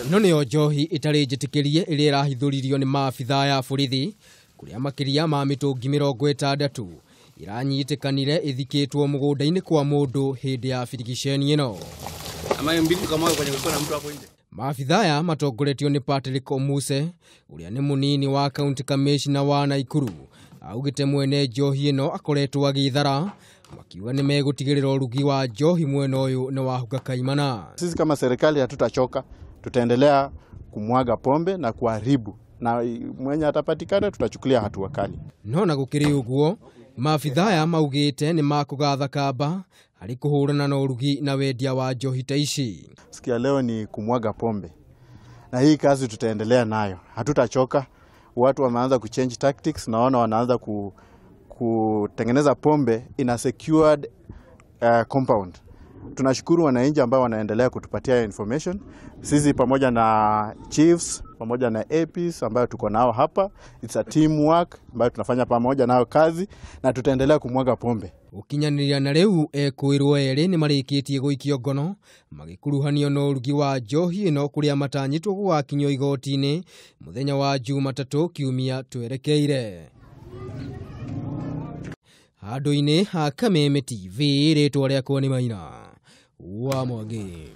Ĩno nĩyo njohi ĩtarĩ njĩtĩkĩrie ĩrĩa ĩrahithũririo nĩ maabithaa ya borithi kũrĩa makĩria ma mĩtũngi 60 ĩranyitĩkanire ĩthikĩtwo mũgũnda-inĩ kwa mũndũ hĩndĩ ya birigiceni ĩno. Maabithaa aya matongoretio nĩ Patrick Omuse ũrĩa nĩ mũnini wa county commissioner wa Naikuru augĩte mwene njohi ĩno akoretwo agĩthara makiuga nĩ megũtigĩrĩra ũrugi wa njohi mwena ũyũ nĩ wahuka kaimana. Sisi kama serikali hatutachoka, tutaendelea kumwaga pombe na kuharibu, na mwenye atapatikana tutachukulia hatua kali. No na gũkĩrĩ ũguo maabithaa aya maugĩte nĩ makũgatha kamba harĩ kũhũrana na ũrugi na wendia wa njohi ta ici. Siku ya leo ni kumwaga pombe, na hii kazi tutaendelea nayo, hatutachoka. Watu wameanza kuchange tactics, naona wanaanza kutengeneza pombe in a secured compound. Tunashukuru wananchi ambao wanaendelea kutupatia information. Sisi pamoja na chiefs, pamoja na APs ambayo tuko nao hapa, it's a teamwork ambayo tunafanya pamoja nao kazi, na tutaendelea kumwaga pombe. Gũkinyanĩria na rĩu ekũĩrwo erĩ nĩ marĩkĩtie gũikio ngono magĩkuruhanio na ũrugi wa njohi ĩno kũrĩa matanyĩtwo gũgakinyio igoti-inĩ mũthenya wa Jumatatũ kiumia twerekeire. Handũ-inĩ ha Kameme TV rĩtwa rĩakwa nĩ Maina wa Mwangi.